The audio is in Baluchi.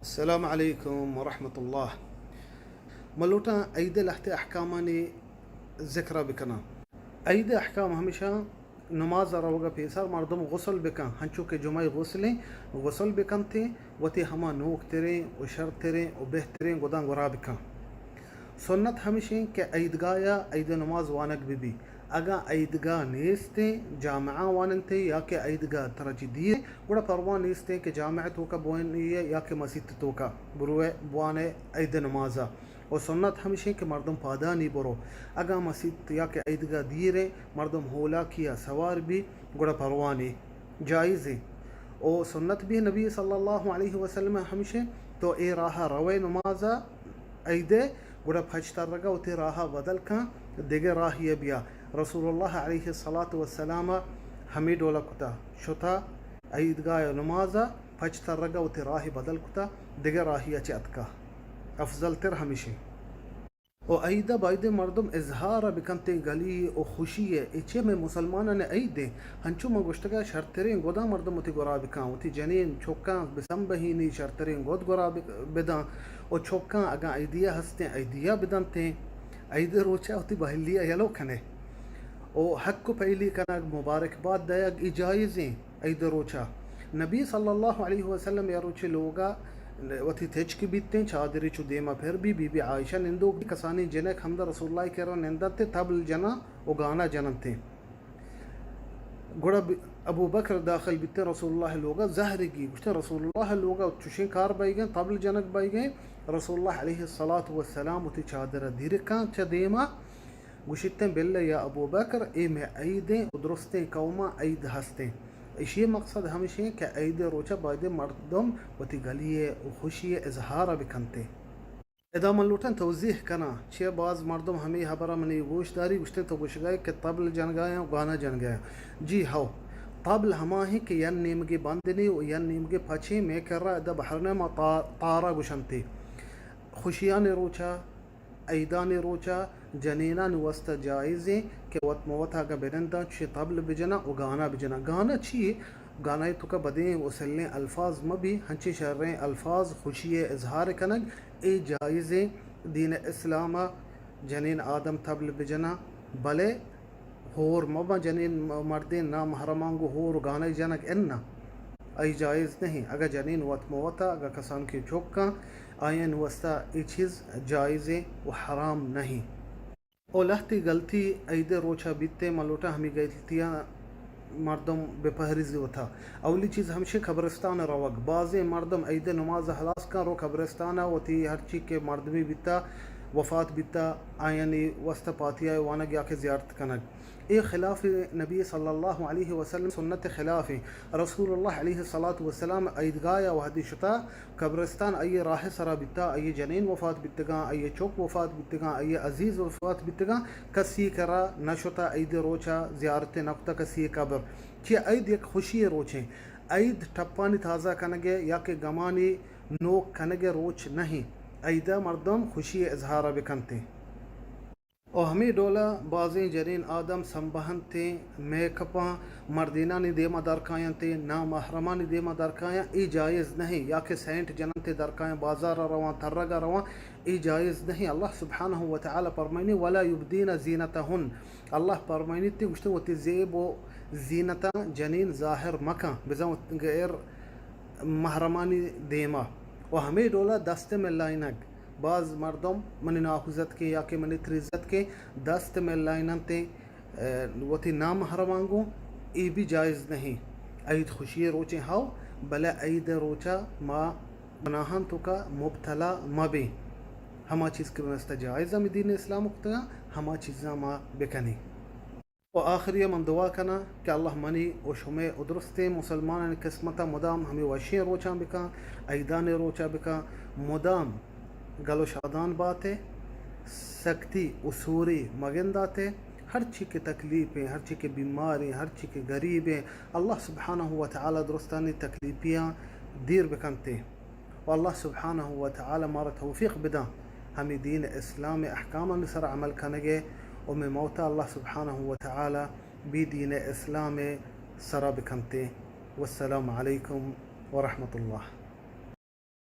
السلام علیکم ورحمۃ اللہ۔ من لوٹاں عید ءِ لہتے احکامانی ذکر ءَ بکناں۔ عید ءِ احکام ہمیشاں، نماز ءَ روگ ءَ پیسر مردم غسل بکن، ہنچو کہ جمعہ ءِ غسلیں، غسل بکنتیں، وتی ہما نوک تریں و شرتریں و بہتریں گداں گورا بکن۔ سنت ہمشیں کہ عیدگاہ ءَ عید ءِ نماز وانگ بہ بی۔ اگاں عیدگاہ نیستیں، جامعہ واننتیں یا کہ عیدگاہ ترا چہ دیر، گڑا پرواہ نیستیں کہ جامعہ توکا بوئنی یا کہ مسیت توکا بروئے بوانے عید ءِ نماز ءَ۔ و سنت ہمشیں کہ مردم پادانی برو۔ اگاں مسیت یا کہ عیدگاہ دیریں، مردم ہولاکی ءَ سوار بی، گڑا پرواہ نی، جائزیں۔ و سنت بی نبی صلی اللہ علیہ وسلم ہمشیں، تو اے راہ ءَ روئے نماز ءَ عید ءِ، گڑا پچ ترگ ءَ وتی راہ ءَ بدل کن، دگہ راہی ءَ بیا۔ رسول اللہ علیہ الصلاۃ والسلام ءَ ہمے ڈول ءَ کتا، شتا عیدگاہ ءِ نماز ءَ، پچ ترگ ءَ وتی راہ ءَ بدل کتا، دگہ راہی ءَ چہ اتکا۔ افضل تر ہمیشیں۔ و عید ءَ بایدیں مردم اظہار ءَ بکنتیں گلی و خوشی ءَ، اے چہ مئے مسلمانانی عیدیں۔ ہنچو من گوشتگ ءَ شرتریں گداں مردم وتی گورا بکن، وتی جنین چکاں بسمبہینی شرتریں گد گورا بک-، بداں و چکاں اگاں عیدیہ ہستیں عیدیہ بدنتیں۔ عید ءِ روچ ءَ وتی بہلی ءَ یلو کنے و حق و پہلی کنگ، مبارکباد دئیگ، اے جائزیں۔ عید ءِ روچ ءَ نبی صلی اللہ علیہ وسلم یا روچے لوگ ءَ وتی تچک بیتیں، چادرے چو دیم ءَ پر بی، بی بی عائشہ نندوک بی، کسانیں جنک ہمدا رسول اللہ ءِ کرا نندنت، طبل جناں و گانا جننتیں۔ گڑا بی-، ابو بکر داخل بیتیں رسول اللہ ءِ لوگ ءَ، زہرگی گوشتیں رسول اللہ ءِ لوگ ءَ چوشیں کار بئیگیں، طبل جنگ بئیگیں۔ رسول اللہ علیہ الصلاۃ والسلام وتی چادر ءَ دیر کاں چہ دیم ءَ، گوشیتیں، بلے یا ابو بکر، اے مئے عیدیں و درستیں قوماں عید ہستیں۔ ایشی ءِ مقصد ہمشیں کہ عید ءِ روچ ءَ بایدیں مردم وتی گلی ءِ و خوشی ءِ اظہار ءَ بکنتیں۔ ادا من لوٹاں توضیح کناں، چیا باز مردم ہمے ہبر ءَ منی گوش داری، گوشتیں تو گوشگ ءَ ئے کہ طبل جنگ ءَ آں و گانا جنگ ءَ آں۔ جی ہو، طبل ہما ہیں کہ ین نیمگے بندنی و ین نیمگے پچیں، مئے کرا ادا بحرین ءَ ما تا-، تارا گوشنتے۔ خوشیانی روچ ءَ، عیدانی روچ ءَ جنینانی واسطہ جائزیں کہ وت مہ وت ءَ اگاں بننداں، چوشیں طبل بجناں و گانا بجناں۔ گانا چی یے؟ گانا ءِ توکا بدیں و سلیں الفاظ مہ بی، ہنچیں شریں الفاظ خوشی ءِ اظہار کنگ، اے جائزیں۔ دین اسلام ءَ جنین آدم طبل بجناں، بلے ہور مہ باں جنین م-، مردین نامحرماں گوں ہور و گانا جنگ اناں، آئی جائز نہیں۔ اگاں جنین وت مہ وت ءَ، اگاں کسانکیں چکاں، آیانی واسطہ اے چیز جائزیں و حرام نہیں۔ او لہتی گلتی عید ءِ روچ ءَ بیتیں، من لوٹاں ہمے گلتیاں مردم بہ پہریزی وتا۔ اولی چیز ہمشیں قبرستان ءَ روگ۔ بازیں مردم عید ءِ نماز ءَ ہلاس کن، رو قبرستان ءَ وتی ہرچی کہ مردمی بیتا، وفات بیتا، آیانی واسطہ پاتیا ءِ وانگ یا کہ زیارت کنگ۔ اے خلاف نبی صلی اللہ علیہ وسلم سنت خلاف ایں۔ رسول اللہ علیہ الصلاۃ والسلام عیدگاہ ءَ وہدی شتا، قبرستان آئی ءِ راہ ءِ سرا بیتا، آئی ءِ جنین وفات بیتگاں، آئی ءِ چک وفات بیتگاں، آئی ءِ عزیز وفات بیتگاں، کسی ءِ کرا نہ شتا، عید ءِ روچ ءَ زیارت نہ کتا کسی ءِ قبر۔ چیا عید یک خوشی ءِ روچیں۔ عید ٹپانی تازہ کنگ ءِ یا کہ گمانی نوک کنگ ءِ روچ نہیں۔ عید ءَ مردم خوشی ءِ اظہار ءَ بکنتیں۔ و ہمے ڈول ءَ بازیں جنین آدم سمبہنتیں، میک اپاں، مردینانی دیما درکاینتیں، نامحرمانی دیما درکایاں، اے جائز نہیں۔ یا کہ سینٹ جننتیں، درکایاں، بازار ءَ رواں، ترگ ءَ رواں، اے جائز نہیں۔ اللہ سبحانہ و تعالی پرمائنی، ولا یبدین زینتہن۔ اللہ پرمائنیت، گوشتیں وتی زیب و زینتاں جنین ظاہر مکن، بزاں غیر محرمانی دیما۔ و ہمے ڈول ءَ دست ملائینگ۔ باز مردم منی ناکوزتکیں یا کہ منی تریزتکیں دست ملائیننتیں، ء، وتی نامحرماں گوں، اے بھی جائز نہیں۔ عید خوشی ءِ روچیں ہو، بلے عید ءِ روچ ءَ ما گناہاں توکا مبتلا مہ بیں۔ ہما چیز کہ بمستا جائز ہمیں دین اسلام کتگاں، ہما چیزاں ما بکنیں۔ و آخری ءَ من دعا کناں کہ اللہ منی و شمئے و درستیں مسلمانانی قسمت ءَ مدام ہمے وشیں روچاں بکن، عیدانی روچاں بکن، مدام گل و شادان بات ئے، سکتی و سوری مگندات ئے، ہرچی کہ تکلیف ایں، ہرچی کہ بیمار ایں، ہرچی کہ غریب ایں، اللہ سبحانہ و تعالی درستانی تکلیفیاں دیر بکنت ئے۔ و اللہ سبحانہ و تعالی مارا توفیق بداں ہمے دین اسلام ءِ احکامانی سرا عمل کنگ ءِ و مئے موت ءَ اللہ سبحانہ و تعالی بی دین اسلام ءِ سرا بکنت ئے۔ والسلام علیکم ورحمۃ اللہ۔